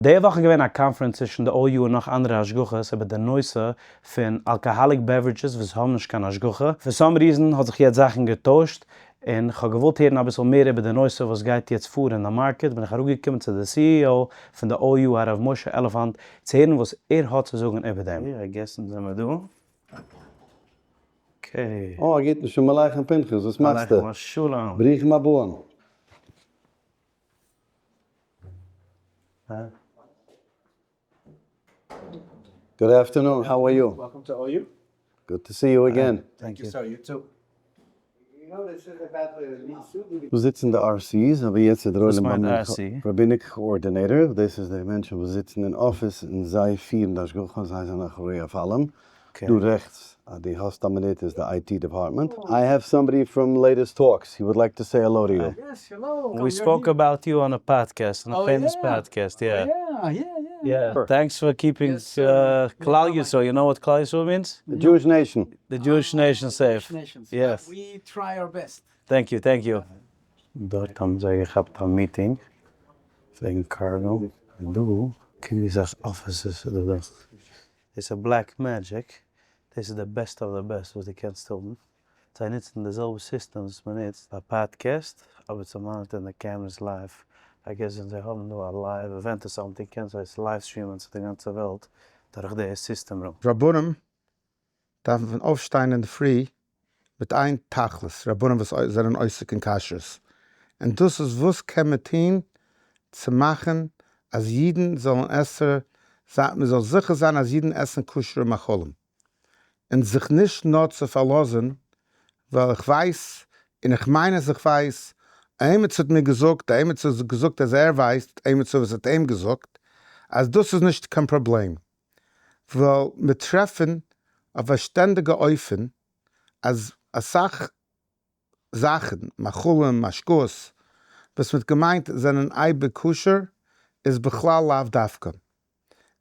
די וואך איז געווען א קאנפרענץ צווישן די OU און נאך אנדערע השגחות איבער די נושא פון alcoholic beverages וואס האבן נישט קיין השגחה. For some reason האט זיך יעצט זאכן געטוישט און כ'האב געוואלט הערן אביסל מער איבער די נושא וואס גייט יעצט פאר אין די market בין איך אראפגעקומען צו די CEO פון די OU הרב משה עלעפאנט צו הערן וואס ער האט צו זאגן איבער דעם. I guess אונז זעמער דא. Okay. אה, א גוטן שלום עליכם פנחס, וואס מאכסטו? עליכם השלום. ברוכים הבאים. Good afternoon, how are you? Welcome to OU. Good to see you again. Thank you. Sir, you too. דא זיצן די RCs, אבער יעצט איז דער וואס עולם מיינט ביים RC? Rabbinic Coordinator, דאס איז די מענטשן וואס זיצן אין אפיס און זיי פירן די השגחה, זיי זענען אחראי אויף אלעם. דא רעכטס, אז דו האסט א מינוט, איז די IT department. I have somebody from Latest Talks, he would like to say hello to you. Yes, hello. We spoke about you on a podcast, on a Oh, famous yeah. podcast, yeah. Yeah, yeah, yeah. Yeah. Thanks for keeping Yes, sir. Klal Yisrael. You know what Klal Yisrael means? The Jewish nation. The Jewish nation safe. Nations. Yes. We try our best. Thank you, thank you. דארט האבן זיי געכאפט א meeting וועגן cargo. און דא, קוק ווי סאך offices איז דא דא. דאס איז Black Magic. דאס איז די best of the best וואס דו קענסט האבן. זיי נוצן די זעלבע סיסטעם וואס מען נוצט ביי פאדקעסט, אבער צו monitor ן די cameras live. I guess ווען זיי האבן דא א live event or something קענען זיי עס live stream ען צו די גאנצע וועלט דורך די סיסטעם room. רבנים דארפן פון אויפשטיין אינדערפרי מיט איין תכלית, רבנים וואס זענען עוסק אין כשרות, און דאס איז וואס קען מען טון צו מאכן אז אידן זאלן עסן, מען זאל זיכער זיין אז אידן עסן כשר'ע מאכלים, און זיך נישט נאר צו פארלאזן ווייל איך ווייס און איך מיין אז איך ווייס, עימיצער האט מיר געזאגט, עימיצער האט געזאגט אז ער ווייסט, עימיצער וואס האט אים געזאגט, אז דאס איז נישט קיין פראבלעם, ווייל מיר טרעפן אויף א שטענדיגע אופן אז אסאך זאכן, מאכלים, משקאות, וואס מ'האט געמיינט זענען אייביג כשר, איז בכלל לאו דווקא.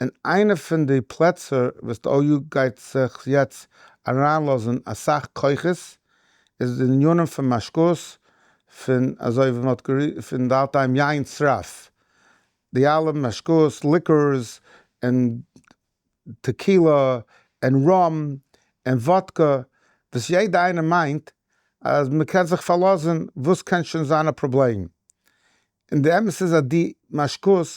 און איינע פון די פלעצער וואס די OU גייט זיך יעצט אריינלאזן אסאך כוחות, איז די ענינים פון משקאות, פון אזוי ווי מ'האט גערופן די אלטע היים יין שרף, די אלע משקאות, liquors, און tequila, און rum, און וואדקע, וואס יעדע איינער מיינט אז מ'קען זיך פארלאזן, וואס קען שוין זיין א פראבלעם? און די אמת איז אז די משקאות,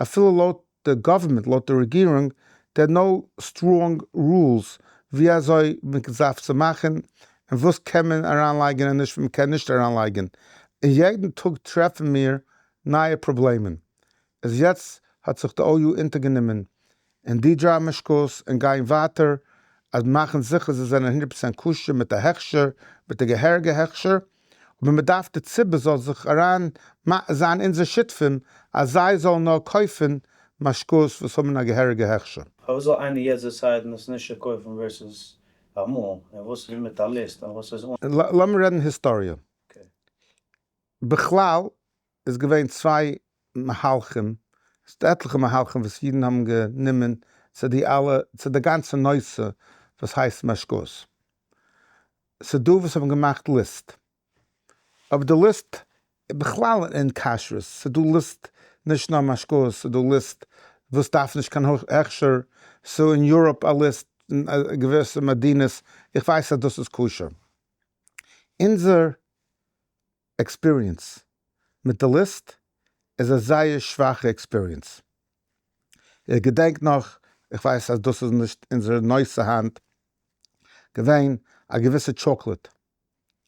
אפילו לויט די government, לויט די רעגירונג, there are no strong rules ווי אזוי מען דארף צו מאכן, און וואס קען מען אריינלייגן און נישט, מען קען נישט אריינלייגן. און יעדן טאג טרעפן מיר נייע פראבלעמען. איז יעצט האט זיך די OU אונטערגענומען אין די דריי משקאות און גייען ווייטער אז מאכן זיכער זיי זענען הונדערט פראצענט כשר מיט א הכשר, מיט די געהעריגע הכשר, אבער מען דארף די ציבור זאל זיך אריין זיין אונזער שותפים אז זיי זאלן נאר קויפן משקאות וואס האבן א געהעריגע הכשר. פארוואס זאל איינער יעצט decide ן עס נישט צו קויפן versus אמאל? און וואס איז מיט א list און וואס איז אן? לאמיר רעדן היסטאריע. בכלל איז געווען צוויי מהלכים, ס'איז דא עטליכע מהלכים וואס אידן האבן גענומען צו די אלע, צו די גאנצע נושא וואס הייסט משקאות. ס'איז דא וואס האבן געמאכט list, אבער די list בכלל אין כשרות, ס'איז דא list נישט נאר משקאות, ס'איז דא list וואס דארף נישט קיין הכשר, ס'איז אין Europe א list, אין געוויסע מדינות, איך ווייס אז דאס איז כשר. אונזער experience מיט די list איז א זייער שוואכע experience. איך געדענק נאך, איך ווייס אז דאס איז נישט אונזער נושא היינט, געווען א געוויסע טשאקלעט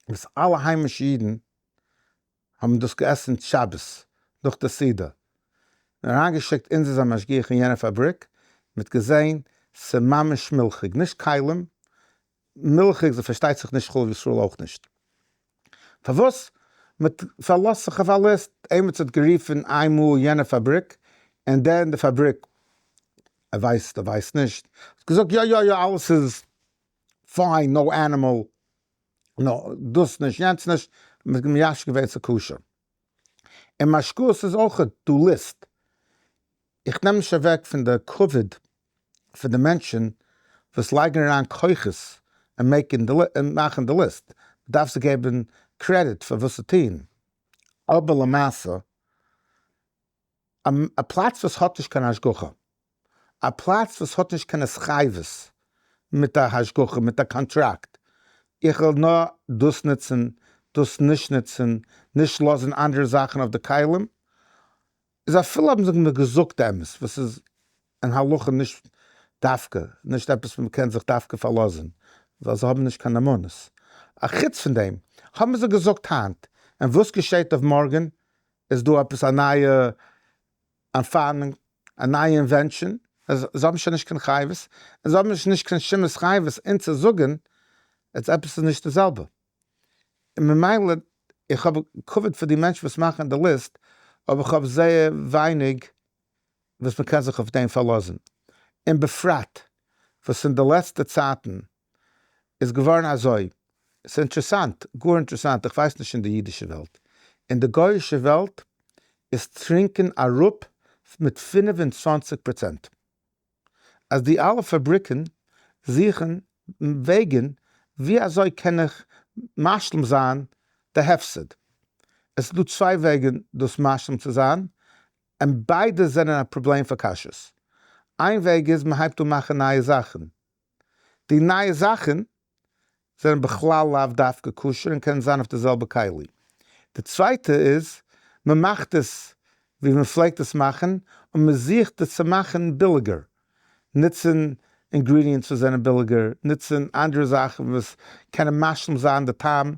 וואס אלע היימישע אידן האבן דאס געעסן שבת נאך די סעודה, און אריינגעשיקט אונזערס א משגיח אין יענע פאבריק, מ'האט געזען ס'ממש מילכיג, נישט כלים, מילכיג, זיי פארשטייט זיך נישט חלב ישראל אויך נישט. פארוואס? מען פארלאזט זיך אויף א list, עימיצער האט גערופן איינמאל יענע פאבריק, און דער אין די פאבריק, ער ווייסט ער ווייסט נישט, האט געזאגט יא יא יא אלעס איז fine, no animal, no דאס נישט יענץ נישט, מען האט מיישב געווען ס'איז כשר. און משקאות איז אויך דא list, איך נעם נישט אוועק פון די כבוד פון די מענטשן וואס לייגן אריין כוחות אין making די אין מאכן די list, מ'דארף זיי געבן קרעדיט פאר וואס זיי טוען, אבער למעשה. א פלאץ וואס האט נישט קיין השגחה, א פלאץ וואס האט נישט קיין התחייבות מיט א השגחה, מיט א קאנטראקט, איך וועל נאר דאס נוצן, דאס נישט נוצן, נישט לאזן אנדערע זאכן אויף די כלים, איז אפילו האבן זיי מיר געזאגט די אמת, וואס איז אין הלכה נישט דווקא, נישט עפעס וואס מ'קען זיך דווקא פארלאזן, ווייל זיי האבן נישט קיין נאמנות. א חוץ פון דעם, האבן זיי געזאגט היינט, און וואס געשעט אויף מארגן, איז דא עפעס א נייע ערפארונג, א נייע invention, אז זיי האבן שוין נישט קיין חייבות, און זיי האבן נישט קיין שום התחייבות אונז צו זאגן אז עפעס איז נישט די זעלבע. און ממילא, איך האב כבוד פאר די מענטשן וואס מאכן די ליסט, אבער איך האב זייער ווייניג וואס מען קען זיך אויף דעם פארלאזן. און בפרט וואס אין די לעצטע צייטן איז געווארן אזוי, ס'איז אינטערעסאנט, גאר אינטערעסאנט, איך ווייס נישט אין די אידישע וועלט, אין די גויאישע וועלט איז טרינקען אראפ מיט 25%. אז די אלע פאבריקן זוכן וועגן ווי אזוי קען איך משלים זיין די הפסד. עס איז דא צוויי וועגן דאס משלים צו זיין, און ביידע זענען א פראבלעם פאר כשרות. איין וועג איז מען הייבט אן מאכן נייע זאכן. די נייע זאכן זענען בכלל לאו דווקא כשר און קענען זיין אויף די זעלבע כלי. די צווייטע איז מען מאכט עס ווי מען פלעגט עס מאכן און מען זוכט עס צו מאכן ביליגער, נוצן ingredients וואס זענען ביליגער, נוצן אנדערע זאכן וואס קענען משלים זיין די טעם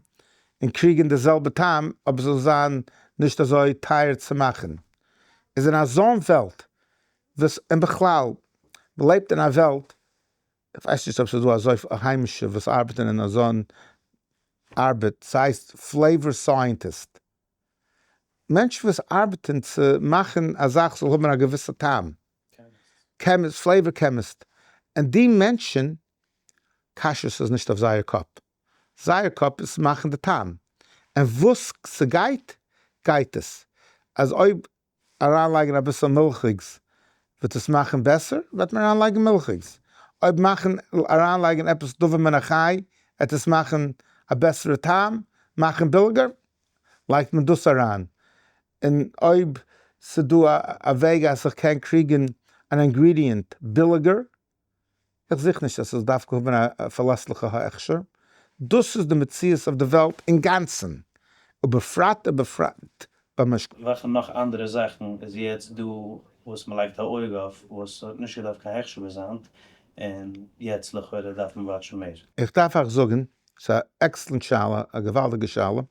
און קריגן די זעלבע טעם אבער ס'זאל זיין נישט אזוי טייער צו מאכן. איז אין אזאן וועלט וואס און בכלל מען לעבט אין א וועלט איך ווייס נישט אויב ס'איז דא אזוי היימישע וואס ארבעטן אין אזאן ארבעט, ס'הייסט flavor scientist, מענטשן וואס ארבעטן צו מאכן א זאך זאל האבן א געוויסע טעם, chemist, flavor chemist, און די מענטשן, כשרות איז נישט אויף זייער קאפ, זייער קאפ איז מאכן די טעם, און וואס ס'גייט גייט עס, אז אויב אריינלייגן אביסל מילכיגס וועט עס מאכן בעסער, וועט מען אריינלייגן מילכיגס. אויב מאכן אריינלייגן עפעס דבר מן החי וועט עס מאכן א בעסערע טעם, מאכן ביליגער, לייגט מען דאס אריין. און אויב ס'דא א וועג אז איך קען קריגן אן ingredient ביליגער, איך זוך נישט אז ס'זאל דווקא האבן א פארלעסליכע הכשר, דאס איז די מציאות אויף די וועלט אינגאנצן, ובפרט ובפרט ביי משקה. וועלכע נאך אנדערע זאכן איז יעצט דא וואס מ'לייגט א אויג אויף וואס האט נישט געדארפט קיין הכשר ביז היינט, און יעצט לכאורה דארף מען וואטשן מער? איך דארף אייך זאגן, ס'איז א excellent שאלה, א געוואלדיגע שאלה,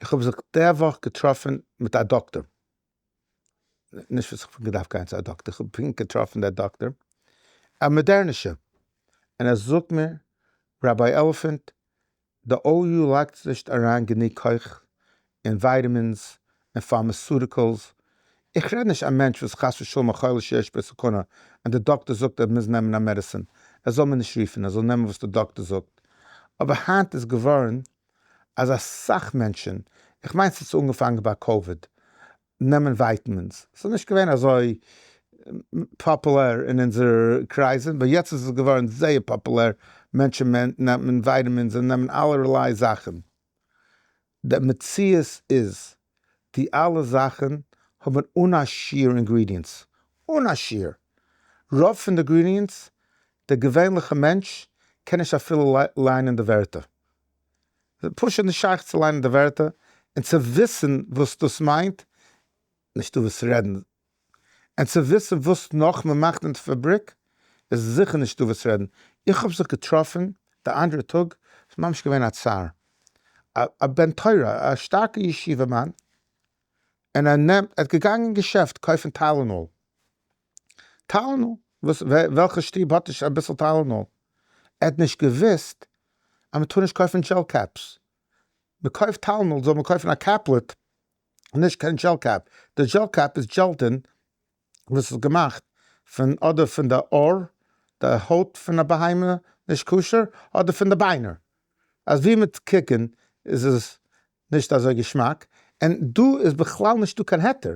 איך האב זיך די וואך געטראפן מיט א דאקטאר, נישט וואס איך האב געדארפט גיין צו א דאקטער, איך האב פונקט געטראפן דער דאקטער, א מאדערנישע, און ער זאגט מיר, Rabbi עלעפאנט, די OU לייגט נישט אריין גענוג כח אין vitamins און pharmaceuticals, איך רעד נישט א מענטש וואס חס ושלום א חולה שיש בו סכנה און די דאקטער זאגט ער מוז נעמען א medicine, ער זאל מיר נישט רופן, ער זאל נעמען וואס די דאקטער זאגט, אבער היינט איז געווארן אז אסאך מענטשן, איך מיין ס'איז אנגעפאנגען ביי קאוויד, נעמען vitamins, ס'איז נישט געווען אזוי פאפולער אין אונזער קרייזן, but יעצט איז עס געווארן זייער פאפולער, מענטשן נעמען vitamins און נעמען אלערליי זאכן. די מציאות איז, די אלע זאכן האבן אן א שיעור ingredients, אן א שיעור. רוב פון די ingredients, די געווענליכע מענטש קען נישט אפילו ליינען די ווערטער. פשוט נישט שייך צו ליינען די ווערטער און צו וויסן וואס דאס מיינט, נישטא וואס צו רעדן, און צו וויסן וואס נאך מען מאכט אין די פאבריק איז זיכער נישטא וואס צו רעדן. איך האב זיך געטראפן די אנדערע טאג, ס'איז ממש געווען א צער, א בן תורה, א שטארקע ישיבה מאן, און ער נעמט, ער האט געגאנגען אין געשעפט קויפן Tylenol, Tylenol, וואס וועלכע שטוב האט נישט אביסל Tylenol? ער האט נישט געוואוסט אז מען טאר נישט קויפן gel caps, מען קויפט Tylenol זאל מען קויפן א caplet, נישט קיין gel cap, די gel cap איז gelatin וואס איז געמאכט פון אדער פון די אור, די הויט פון א בהמה נישט כשר, אדער פון די ביינער, אז ווי מען קוקן איז עס נישט אזוי געשמאק, און דא איז בכלל נישטא קיין היתר,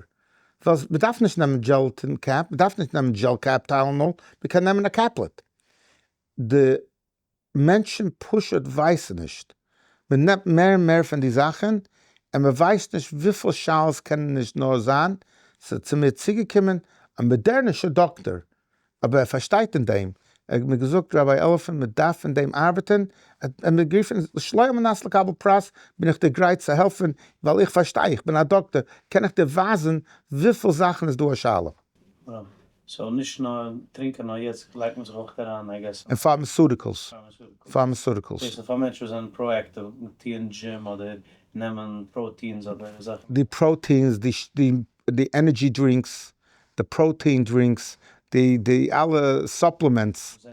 ווייל מען דארף נישט נעמען gelatin cap, מען דארף נישט נעמען gel cap Tylenol, מען קען נעמען א caplet. די מענטשן פשוט ווייסן נישט, מען נעמט מער און מער פון די זאכן, און מען ווייסט נישט וויפיל שאלות קענען נישט נאר זיין. ס'איז צו מיר צוגעקומען א מאדערנישער דאקטאר, אבער ער פארשטייט אין דעם, ער האט מיר געזאגט Rabbi Elefant מען דארף אין דעם ארבעטען, ער האט מיר גערופען שלא על מנת לקבל פרס בין איך דיר גרייט צו העלפען ווייל איך פארשטיי איך בין א דאקטאר קען איך דיר ווייזען וויפיל זאכען איז דא א שאלה. So נישט נאר טרינקען נאר יעצט לייגט מען זיך אויך אריין I guess. אין pharmaceuticals. Pharmaceuticals. דאס איז פאר מענטשן וואס זענען proactive טוען gym אדער נעמען proteins אדער זאכן. די proteins, די די energy drinks, די protein drinks, די די אלע supplements,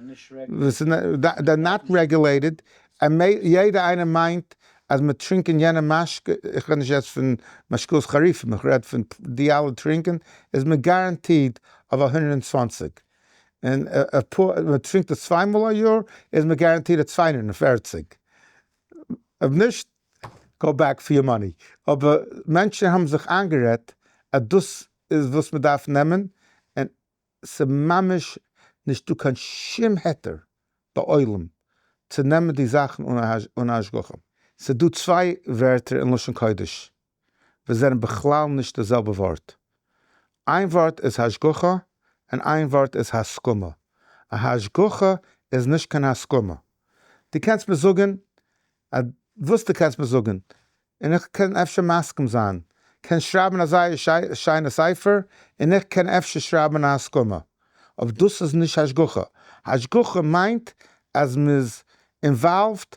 וואס they're not regulated, און יעדער איינער מיינט אז מיט טרינקען יענע משקה, איך רעד נישט יעצט פון משקאות חריפים, איך רעד פון די אלע טרינקען, איז מען guaranteed אויף א 120, און אפאר, מען טרינקט עס צוויי מאל א יאר, איז מען guaranteed אויף 240. אויב נישט, go back for your money. אבער מענטשן האבן זיך איינגערעדט אז דאס איז וואס מען דארף נעמען, און ס'ממש נישט דא קיין שום היתר בעולם צו נעמען די זאכן אן א השגחה. ס'דא צוויי ווערטער אין לשון קודש וואס זענען בכלל נישט די זעלבע ווארט. איין ווארט איז השגחה און איין ווארט איז הסכמה. א השגחה איז נישט קיין הסכמה. דו קענסט מיר זאגן וואס דו קענסט מיר זאגן, און איך קען אפשר מסכים זיין. קענסט שרייבן א זייער שיינע ספר, און איך קען אפשר שרייבן א הסכמה. אבער דאס איז נישט השגחה. השגחה מיינט אז מ'איז involved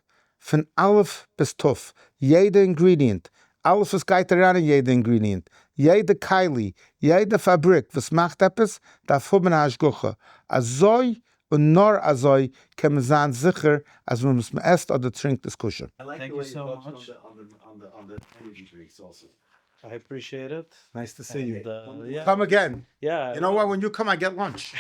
פון א' ביז ת'. יעדע ingredient, אלעס וואס גייט אריין אין יעדע ingredient, יעדע כלי, יעדע פאבריק וואס מאכט עפעס, דארף האבן א השגחה. אזוי און נאר אזוי קען מען זיין זיכער אז וואס מ'עסט אדער טרינקט איז כשר. Thank you so much. I appreciate it. Nice to see you. And, yeah. Come again. Yeah. You know what? When you come, I get lunch.